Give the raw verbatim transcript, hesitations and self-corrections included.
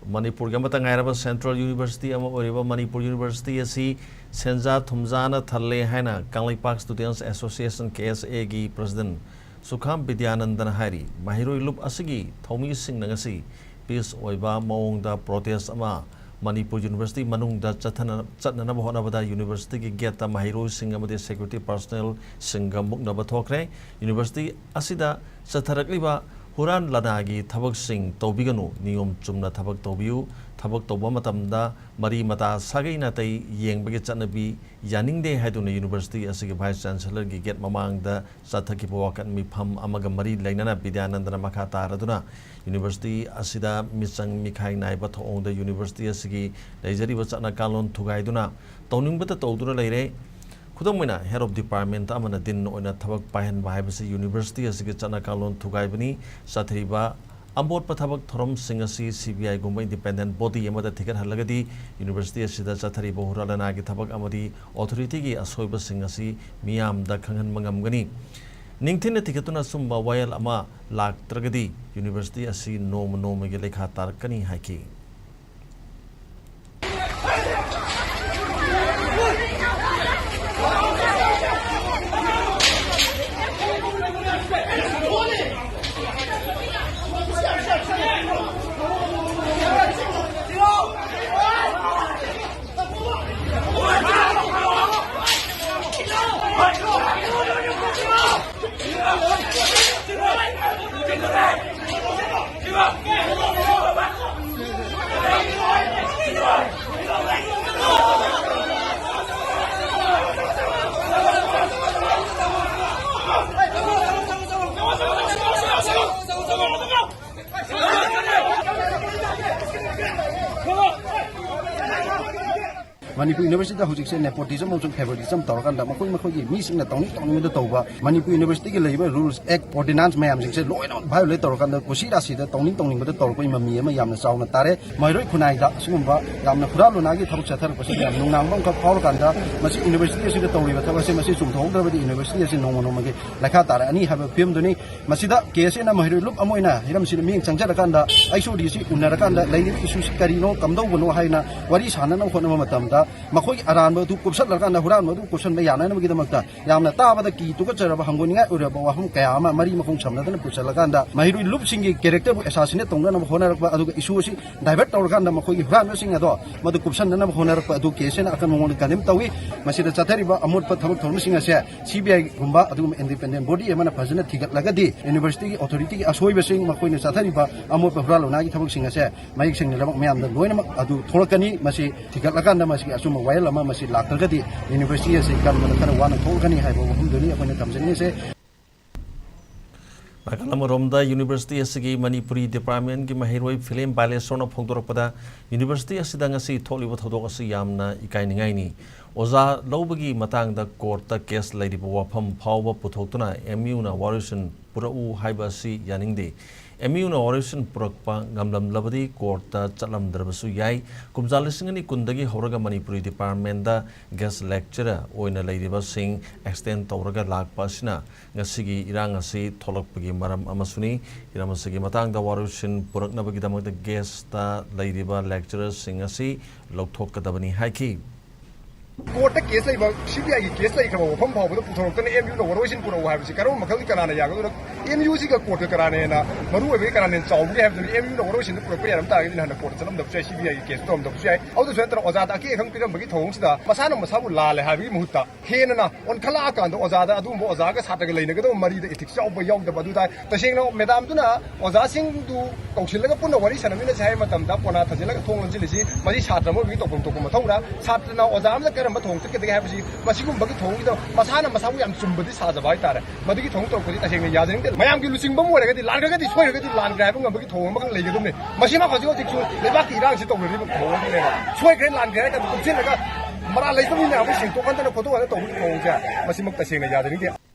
ꯃꯅꯤꯄꯨꯔꯒꯤ ꯑꯃꯠꯇ ꯉꯥꯏꯔꯕ ꯁꯦꯟꯇ꯭ꯔꯦꯜ ꯌꯨꯅꯤꯚꯔꯁꯤꯇꯤ ꯑꯃ ꯑꯣꯏꯔꯤꯕ ꯃꯅꯤꯄꯨꯔ ꯌꯨꯅꯤꯚꯔꯁꯤꯇꯤ ꯑꯁꯤ ꯁꯦꯟꯖꯥ ꯊꯨꯝꯖꯥꯅ ꯊꯜꯂꯦ ꯍꯥꯏꯅ ꯀꯪꯂꯩꯄꯥꯛ ꯁ꯭ꯇꯨꯗꯦꯟꯠꯁ ꯑꯦꯁꯣꯁꯤꯌꯦꯁꯟ, ꯀꯦ ꯑꯦꯁ ꯑꯦꯒꯤ ꯄ꯭ꯔꯁꯤꯗꯦꯟꯠ ꯁꯨꯈꯥꯝ ꯕꯤꯗ꯭ꯌꯥꯅꯟꯗꯅ ꯍꯥꯏꯔꯤ꯫ ꯃꯍꯩꯔꯣꯏ ꯂꯨꯞ ꯑꯁꯤꯒꯤ ꯊꯧꯃꯤꯁꯤꯡꯅ ꯉꯁꯤ ꯄꯤꯁ ꯑꯣꯏꯕ ꯃꯑꯣꯡꯗ ꯄ꯭ꯔꯣꯇꯦꯁ ꯑꯃ ꯃꯅꯤꯄꯨꯔ ꯌꯨꯅꯤꯚꯔꯁꯤꯇꯤ ꯃꯅꯨꯡꯗ ꯆꯠꯊꯅ-, ꯆꯠꯅꯅꯕ ꯍꯣꯠꯅꯕꯗ ꯌꯨꯅꯤꯚꯔꯁꯤꯇꯤꯒꯤ ꯒꯦꯠꯇ ꯃꯍꯩꯔꯣꯏꯁꯤꯡ ꯑꯃꯗꯤ ꯁꯦꯀ꯭ꯌꯨꯔꯤꯇꯤ ꯄꯥꯔꯁꯣꯅꯦꯜꯁꯤꯡꯒ ꯃꯨꯛꯅꯕ ꯊꯣꯛꯈ꯭ꯔꯦ꯫ ꯌꯨꯅꯤꯚꯔꯁꯤꯇꯤ ꯑꯁꯤꯗ ꯆꯠꯊꯔꯛꯂꯤꯕ ꯍꯨꯔꯥꯟ ꯂꯅꯥꯒꯤ ꯊꯕꯛꯁꯤꯡ ꯇꯧꯕꯤꯒꯅꯨ, ꯅꯤꯌꯣꯝ ꯆꯨꯝꯅ ꯊꯕꯛ ꯇꯧꯕꯤꯌꯨ, ꯊꯕꯛ ꯇꯧꯕ ꯃꯇꯝꯗ ꯃꯔꯤ ꯃꯇꯥ ꯁꯥꯒꯩ ꯅꯥꯇꯩ ꯌꯦꯡꯕꯒꯤ ꯆꯠꯅꯕꯤ ꯌꯥꯅꯤꯡꯗꯦ ꯍꯥꯏꯗꯨꯅ ꯌꯨꯅꯤꯚꯔꯁꯤꯇꯤ ꯑꯁꯤꯒꯤ ꯚꯥꯏꯁ ꯆꯥꯟꯁꯦꯂꯔꯒꯤ ꯒꯦꯠ ꯃꯃꯥꯡꯗ ꯆꯠꯊꯈꯤꯕ ꯋꯥꯀꯠ ꯃꯤꯐꯝ ꯑꯃꯒ ꯃꯔꯤ ꯂꯩꯅꯅ ꯕꯤꯗ꯭ꯌꯥꯅꯟꯗꯅ ꯃꯈꯥ ꯇꯥꯔꯗꯨꯅ ꯌꯨꯅꯤꯚꯔꯁꯤꯇꯤ ꯑꯁꯤꯗ ꯃꯤꯆꯪ ꯃꯤꯈꯥꯏ ꯅꯥꯏꯕ ꯊꯧꯑꯣꯡꯗ ꯌꯨꯅꯤꯚꯔꯁꯤꯇꯤ ꯑꯁꯤꯒꯤ ꯂꯩꯖꯔꯤꯕ ꯆꯠꯅ ꯀꯥꯡꯂꯣꯟ ꯊꯨꯒꯥꯏꯗꯨꯅ ꯇꯧꯅꯤꯡꯕꯇ ꯇꯧꯗꯨꯅ ꯂꯩꯔꯦ꯫ ꯈꯨꯗꯝ ꯑꯣꯏꯅ, ꯍꯦꯗ ꯑꯣꯐ ꯗꯤꯄꯥꯔꯠꯃꯦꯟꯠ ꯑꯃꯅ ꯗꯤꯟ ꯑꯣꯏꯅ ꯊꯕꯛ ꯄꯥꯏꯍꯟꯕ ꯍꯥꯏꯕꯁꯤ ꯌꯨꯅꯤꯚꯔꯁꯤꯇꯤ ꯑꯁꯤꯒꯤ ꯆꯠꯅ ꯀꯥꯡꯂꯣꯟ ꯊꯨꯒꯥꯏꯕꯅꯤ꯫ ꯆꯠꯊꯔꯤꯕ ꯑꯃꯣꯠꯄ ꯊꯕꯛ ꯊꯧꯔꯝꯁꯤꯡ ꯑꯁꯤ ꯁꯤ ꯕꯤ ꯑꯥꯏꯒꯨꯝꯕ ꯏꯟꯗꯤꯄꯦꯟꯗꯦꯟꯠ ꯕꯣꯗꯤ ꯑꯃꯗ ꯊꯤꯒꯠꯍꯜꯂꯒꯗꯤ ꯌꯨꯅꯤꯚꯔꯁꯤꯇꯤ ꯑꯁꯤꯗ ꯆꯠꯊꯔꯤꯕ ꯍꯨꯔꯥꯟ ꯂꯅꯥꯒꯤ ꯊꯕꯛ ꯑꯃꯗꯤ ꯑꯣꯊꯣꯔꯤꯇꯤꯒꯤ ꯑꯁꯣꯏꯕꯁꯤꯡ ꯑꯁꯤ ꯃꯤꯌꯥꯝꯗ ꯈꯪꯍꯟꯕ ꯉꯝꯒꯅꯤ꯫ ꯅꯤꯡꯊꯤꯅ ꯊꯤꯒꯠꯇꯨꯅ ꯑꯆꯨꯝꯕ ꯋꯥꯌꯦꯜ ꯑꯃ ꯂꯥꯛꯇ꯭ꯔꯒꯗꯤ ꯌꯨꯅꯤꯚꯔꯁꯤꯇꯤ ꯑꯁꯤ ꯅꯣꯡꯃ ꯅꯣꯡꯃꯒꯤ ꯂꯩꯈꯥ ꯇꯥꯔꯛꯀꯅꯤ ꯍꯥꯏꯈꯤ꯫ ꯃꯅꯤꯄꯨꯔ ꯌꯨꯅꯤꯚꯔꯁꯤꯇꯤꯗ ꯍꯧꯖꯤꯛꯁꯦ nepotism ꯑꯃꯁꯨꯡ favoritism ꯇꯧꯔꯀꯥꯟꯗ ꯃꯈꯣꯏ ꯃꯈꯣꯏꯒꯤ ꯃꯤꯁꯤꯡꯅ ꯇꯧꯅꯤꯡ ꯇꯧꯅꯤꯡꯕꯗ ꯇꯧꯕ, ꯃꯅꯤꯄꯨꯔ ꯌꯨꯅꯤꯚꯔꯁꯤꯇꯤꯒꯤ ꯂꯩꯔꯤꯕ rules, act, ordinance ꯃꯌꯥꯝꯁꯤꯡꯁꯦ ꯂꯣꯏꯅꯃꯛ violate ꯇꯧꯔꯀꯥꯟꯗ ꯀꯨꯁꯤ ꯔꯥꯁꯤꯗ ꯇꯧꯅꯤꯡ ꯇꯧꯅꯤꯡꯕꯗ ꯇꯧꯔꯛꯄꯒꯤ ꯃꯃꯤ ꯑꯃ ꯌꯥꯝꯅ ꯆꯥꯎꯅ ꯇꯥꯔꯦ꯫ ꯃꯍꯩꯔꯣꯏ ꯈꯨꯟꯅꯥꯏꯗ ꯑꯁꯤꯒꯨꯝꯕ ꯌꯥꯝꯅ ꯍꯨꯔꯥꯟ ꯂꯣꯟꯅꯥꯒꯤ ꯊꯕꯛ ꯆꯠꯊꯔꯛꯄꯁꯤꯗ ꯌꯥꯝ ꯅꯨꯡꯅꯥꯡꯕ ꯑꯃꯈꯛ ꯐꯥꯎꯔꯀꯥꯟꯗ ꯃꯁꯤ ꯌꯨꯅꯤꯚꯔꯁꯤꯇꯤ ꯑꯁꯤꯗ ꯇꯧꯔꯤꯕ ꯊꯕꯛ ꯑꯁꯤ ꯃꯁꯤ ꯆꯨꯝꯊꯣꯛꯍꯧꯗ꯭ꯔꯕꯗꯤ ꯌꯨꯅꯤꯚꯔꯁꯤꯇꯤ ꯑꯁꯤ ꯅꯣꯡꯃ ꯅꯣꯡꯃꯒꯤ ꯂꯩꯈꯥ ꯇꯥꯔꯛꯑꯅꯤ ꯍꯥꯏꯕ ꯐꯤꯕꯝꯗꯨꯅꯤ꯫ ꯃꯁꯤꯗ ꯀꯦ ꯑꯦꯁ ꯑꯦꯅ ꯃꯍꯩꯔꯣꯏ ꯂꯨꯞ ꯑꯃ ꯑꯣꯏꯅ ꯍꯤꯔꯝꯁꯤꯗ ꯃꯤꯠꯌꯦꯡ ꯆꯪꯖꯔꯀꯥꯟꯗ, ꯑꯩꯆ ꯑꯣ ꯗꯤ ꯁꯤ ꯎꯅꯔꯀꯥꯟꯗ ꯂꯩꯔꯤꯕ ꯏꯁꯨꯁꯤ ꯀꯔꯤꯅꯣ, ꯀꯝꯗꯧꯕꯅꯣ ꯍꯥꯏꯅ ꯋꯥꯔꯤ ꯁꯥꯟꯅꯅꯕ ꯍꯣꯠꯅꯕ ꯃꯇꯝꯗ ꯃꯈꯣꯏꯒꯤ ꯑꯔꯥꯟꯕ ꯑꯗꯨ ꯀꯨꯞꯁꯠꯂꯀꯥꯟꯗ ꯍꯨꯔꯥꯟꯕ ꯑꯗꯨ ꯀꯨꯞꯁꯟꯕ ꯌꯥꯅꯅꯕꯒꯤꯗꯃꯛꯇ ꯌꯥꯝꯅ ꯇꯥꯕꯗ ꯀꯤ ꯇꯨꯀꯠꯆꯔꯕ ꯍꯪꯒꯣꯏꯅꯤꯡꯉꯥꯏ ꯑꯣꯏꯔꯕ ꯋꯥꯐꯝ ꯀꯌꯥ ꯑꯃ ꯃꯔꯤ ꯃꯈꯣꯡ ꯁꯝꯅꯗꯅ ꯄꯨꯁꯜꯂꯀꯥꯟꯗ ꯃꯍꯩꯔꯣꯏ ꯂꯨꯞꯁꯤꯡꯒꯤ character ꯕꯨ assassinate ꯇꯧꯅꯅꯕ ꯍꯣꯠꯅꯔꯛꯄ, ꯑꯗꯨꯒ ꯏꯁꯨ ꯑꯁꯤ divert ꯇꯧꯔꯀꯥꯟꯗ ꯃꯈꯣꯏꯒꯤ ꯍꯨꯔꯥꯟꯕꯁꯤꯡ ꯑꯗꯣ ꯃꯗꯨ ꯀꯨꯞꯁꯟꯅꯅꯕ ꯍꯣꯠꯅꯔꯛꯄ ꯑꯗꯨ ꯀꯦ ꯑꯦꯁ ꯑꯦꯅ ꯑꯀꯟꯕ ꯃꯑꯣꯡꯗ condemn ꯇꯧꯏ꯫ ꯃꯁꯤꯗ ꯆꯠꯊꯔꯤꯕ ꯑꯃꯣꯠꯄ ꯊꯕꯛ ꯊꯧꯔꯝꯁꯤꯡ ꯑꯁꯦ ꯁꯤ ꯕꯤ ꯑꯥꯏꯒꯨꯝꯕ ꯑꯗꯨꯒꯨꯝꯕ independent body ꯑꯃꯅ ꯐꯖꯅ ꯊꯤꯒꯠꯂꯒꯗꯤ ꯌꯨꯅꯤꯚꯔꯁꯤꯇꯤꯒꯤ ꯑꯣꯊꯣꯔꯤꯇꯤꯒꯤ ꯑꯁꯣꯏꯕꯁꯤꯡ, ꯃꯈꯣꯏꯅ ꯆꯠꯊꯔꯤꯕ ꯑꯃꯣꯠꯄ ꯍꯨꯔꯥꯟ ꯂꯣꯟꯅꯥꯒꯤ ꯊꯕꯛꯁꯤꯡ ꯑꯁꯦ ꯃꯌꯦꯛ ꯁꯦꯡꯅ ꯂꯩꯕꯥꯛ ꯃꯌꯥꯝꯗ ꯂꯣꯏꯅꯃꯛ ꯑꯗꯨ ꯊꯣꯛꯂꯛꯀꯅꯤ꯫ ꯃꯁꯤ ꯊꯤꯒꯠꯂꯀꯥꯟꯗ ꯃꯁꯤꯒꯤ ꯑꯆꯨꯝꯕ ꯋꯥꯌꯦꯜ ꯑꯃ ꯃꯁꯤ ꯂꯥꯛꯇ꯭ꯔꯒꯗꯤ ꯌꯨꯅꯤꯚꯔꯁꯤꯇꯤ ꯑꯁꯤ ꯀꯟꯕꯗ ꯈꯔ ꯋꯥꯅ ꯊꯣꯛꯂꯛꯀꯅꯤ ꯍꯥꯏꯕ ꯋꯥꯐꯝꯗꯨꯅꯤ ꯑꯩꯈꯣꯏꯅ ꯊꯝꯖꯅꯤꯡꯉꯤꯁꯦ꯫ ꯅꯥꯀꯜ ꯑꯃꯔꯣꯝꯗ ꯌꯨꯅꯤꯚꯔꯁꯤꯇꯤ ꯑꯁꯤꯒꯤ ꯃꯅꯤꯄꯨꯔꯤ ꯗꯤꯄꯥꯔꯠꯃꯦꯟꯒꯤ ꯃꯍꯩꯔꯣꯏ ꯐꯤꯂꯦꯝ ꯕꯥꯂꯦꯁꯣꯔꯅ ꯐꯣꯡꯗꯣꯔꯛꯄꯗ, ꯌꯨꯅꯤꯚꯔꯁꯤꯇꯤ ꯑꯁꯤꯗ ꯉꯁꯤ ꯊꯣꯛꯂꯤꯕ ꯊꯧꯗꯣꯛ ꯑꯁꯤ ꯌꯥꯝꯅ ꯏꯀꯥꯏꯅꯤꯡꯉꯥꯏꯅꯤ꯫ ꯑꯣꯖꯥ ꯂꯧꯕꯒꯤ ꯃꯇꯥꯡꯗ ꯀꯣꯔꯠꯇ ꯀꯦꯁ ꯂꯩꯔꯤꯕ ꯋꯥꯐꯝ ꯐꯥꯎꯕ ꯄꯨꯊꯣꯛꯇꯨꯅ ꯑꯦꯝ ꯌꯨꯅ ꯋꯥꯔꯣꯏꯁꯤꯟ ꯄꯨꯔꯛꯎ ꯍꯥꯏꯕ ꯑꯁꯤ ꯌꯥꯅꯤꯡꯗꯦ꯫ ꯑꯦꯝ ꯌꯨꯅ ꯋꯥꯔꯣꯏꯁꯤꯟ ꯄꯨꯔꯛꯄ ꯉꯝꯂꯝꯂꯕꯗꯤ ꯀꯣꯔꯠꯇ ꯆꯠꯂꯝꯗ꯭ꯔꯕꯁꯨ ꯌꯥꯏ꯫ ꯀꯨꯝꯖꯥ ꯂꯤꯁꯤꯡ ꯑꯅꯤ ꯀꯨꯟꯗꯒꯤ ꯍꯧꯔꯒ ꯃꯅꯤꯄꯨꯔꯤ ꯗꯤꯄꯥꯔꯠꯃꯦꯟꯗ ꯒꯦꯁ ꯂꯦꯛꯆꯔꯔ ꯑꯣꯏꯅ ꯂꯩꯔꯤꯕꯁꯤꯡ ꯑꯦꯛꯁꯇꯦꯟ ꯇꯧꯔꯒ ꯂꯥꯛꯄ ꯑꯁꯤꯅ ꯉꯁꯤꯒꯤ ꯏꯔꯥꯡ ꯑꯁꯤ ꯊꯣꯛꯂꯛꯄꯒꯤ ꯃꯔꯝ ꯑꯃꯁꯨꯅꯤ꯫ ꯍꯤꯔꯝ ꯑꯁꯤꯒꯤ ꯃꯇꯥꯡꯗ ꯋꯥꯔꯣꯏꯁꯤꯟ ꯄꯨꯔꯛꯅꯕꯒꯤꯗꯃꯛꯇ ꯒꯦꯁꯇ ꯂꯩꯔꯤꯕ ꯂꯦꯛꯆꯔꯔꯁꯤꯡ ꯑꯁꯤ ꯂꯧꯊꯣꯛꯀꯗꯕꯅꯤ ꯍꯥꯏꯈꯤ꯫ ꯀꯣꯔꯠꯇ ꯀꯦꯁ ꯂꯩꯕ, ꯁꯤ ꯕꯤ ꯑꯥꯏꯒꯤ ꯀꯦꯁ ꯂꯩꯈ꯭ꯔꯕ ꯋꯥꯐꯝ ꯐꯥꯎꯕꯗ ꯄꯨꯊꯣꯔꯛꯇꯅ ꯑꯦꯝ ꯌꯨꯅ ꯋꯥꯔꯣꯏꯁꯤꯟ ꯄꯨꯔꯛꯎ ꯍꯥꯏꯕꯁꯤ ꯀꯔꯝꯕ ꯃꯈꯜꯒꯤ ꯀꯅꯥꯅ ꯌꯥꯒꯗꯣꯏꯅꯣ? ꯑꯦꯝ ꯌꯨꯁꯤꯒ ꯀꯣꯔꯠꯀ ꯀꯅꯥꯅ ꯍꯦꯟꯅ ꯃꯔꯨ ꯑꯣꯏꯕꯒꯦ, ꯀꯅꯥꯅ ꯍꯦꯟꯅ ꯆꯥꯎꯕꯒꯦ ꯍꯥꯏꯕꯗꯨꯗꯤ ꯑꯦꯝ ꯌꯨꯅ ꯋꯥꯔꯣꯏꯁꯤꯟꯗ ꯄꯨꯔꯛꯄ ꯌꯥꯔꯝ ꯇꯥꯔꯒꯗꯤ ꯅꯍꯥꯟꯅ ꯀꯣꯔꯠꯇ ꯆꯠꯂꯝꯗꯕꯁꯨ ꯌꯥꯏ, ꯁꯤ ꯕꯤ ꯑꯥꯏꯒꯤ ꯀꯦꯁꯇꯨ ꯇꯧꯔꯝꯗꯕꯁꯨ ꯌꯥꯏ꯫ ꯑꯗꯨꯁꯨ ꯅꯠꯇꯅ ꯑꯣꯖꯥꯗ ꯑꯀꯦ ꯑꯈꯪ ꯄꯤꯔꯝꯕꯒꯤ ꯊꯧꯑꯣꯡꯁꯤꯗ ꯃꯁꯥꯅ ꯃꯁꯥꯕꯨ ꯂꯥꯜꯂꯦ ꯍꯥꯏꯕꯒꯤ ꯃꯍꯨꯠꯇ ꯍꯦꯟꯅ ꯑꯣꯟꯈꯠꯂꯛꯑꯀꯥꯟꯗ ꯑꯣꯖꯥꯗ ꯑꯗꯨꯒꯨꯝꯕ ꯑꯣꯖꯥꯒ ꯁꯥꯇ꯭ꯔꯒ ꯂꯩꯅꯒꯗꯕ ꯃꯔꯤꯗ ethics ꯌꯥꯎꯕ ꯌꯥꯎꯗꯕ ꯑꯗꯨ ꯇꯥꯏ꯫ ꯇꯁꯦꯡꯅ ꯃꯦꯗꯥꯝꯗꯨꯅ ꯑꯣꯖꯥꯁꯤꯡꯗꯨ ꯀꯧꯁꯤꯜꯂꯒ ꯄꯨꯟꯅ ꯋꯥꯔꯤ ꯁꯥꯟꯅꯃꯤꯟꯅꯁꯤ ꯍꯥꯏꯕ ꯃꯇꯝꯗ ꯄꯣꯅꯥ ꯊꯥꯖꯤꯜꯂꯒ ꯊꯣꯡ ꯂꯣꯟꯁꯤꯜꯂꯤꯁꯤ ꯃꯁꯤ ꯁꯥꯇ꯭ꯔ ꯑꯃ ꯑꯣꯏꯕꯒꯤ ꯇꯧꯐꯝ ꯊꯣꯛꯄ ꯃꯊꯧꯅ ꯁꯥꯇ꯭ꯔꯅ ꯑꯣꯖꯥ ꯑꯃꯗ ꯀꯔꯝ ꯑꯃ ꯊꯧꯑꯣꯡ ꯆꯠꯀꯗꯒꯦ ꯍꯥꯏꯕꯁꯤ ꯃꯁꯤꯒꯨꯝꯕꯒꯤ ꯊꯧꯑꯣꯡꯁꯤꯗ ꯃꯁꯥꯅ ꯃꯁꯥꯕꯨ ꯌꯥꯝ ꯆꯨꯝꯕꯗꯤ ꯁꯥꯖꯕ ꯍꯥꯏꯇꯥꯔꯦ꯫ ꯃꯗꯨꯒꯤ ꯊꯧꯑꯣꯡ ꯇꯧꯔꯛꯄꯗꯤ ꯇꯁꯦꯡꯅ ꯌꯥꯖꯅꯤꯡꯗꯦ꯫ ꯃꯌꯥꯝꯒꯤ ꯂꯨꯆꯤꯡꯕ ꯑꯃ ꯑꯣꯏꯔꯒꯗꯤ, ꯂꯥꯟꯈ꯭ꯔꯒꯗꯤ ꯁꯣꯏꯈ꯭ꯔꯒꯗꯤ ꯂꯥꯟꯈ꯭ꯔꯦ ꯍꯥꯏꯕ ꯉꯝꯕꯒꯤ ꯊꯧꯑꯣꯡ ꯑꯃꯈꯛ ꯂꯩꯒꯗꯕꯅꯤ꯫ ꯃꯁꯤꯃꯛ ꯍꯧꯖꯤꯛ ꯍꯧꯖꯤꯛꯁꯨ ꯂꯩꯕꯥꯛꯀꯤ ꯏꯔꯥꯡꯁꯤ ꯇꯧꯅꯔꯤꯕ ꯊꯧꯑꯣꯡ ꯑꯃꯅꯦꯕ꯫ ꯁꯣꯏꯈ꯭ꯔꯦ ꯂꯥꯟꯈ꯭ꯔꯦ ꯍꯥꯏꯅ ꯀꯨꯞꯁꯤꯜꯂꯒ ꯃꯔꯥꯜ ꯂꯩꯇꯕ ꯃꯤ ꯃꯌꯥꯝꯕꯨ ꯁꯦꯡꯇꯣꯛꯍꯟꯗꯅ ꯈꯣꯠꯇꯣꯛꯍꯟꯗꯅ ꯇꯧꯕꯒꯤ ꯊꯧꯑꯣꯡꯁꯦ ꯃꯁꯤꯃꯛ ꯇꯁꯦꯡꯅ ꯌꯥꯖꯅꯤꯡꯗꯦ꯫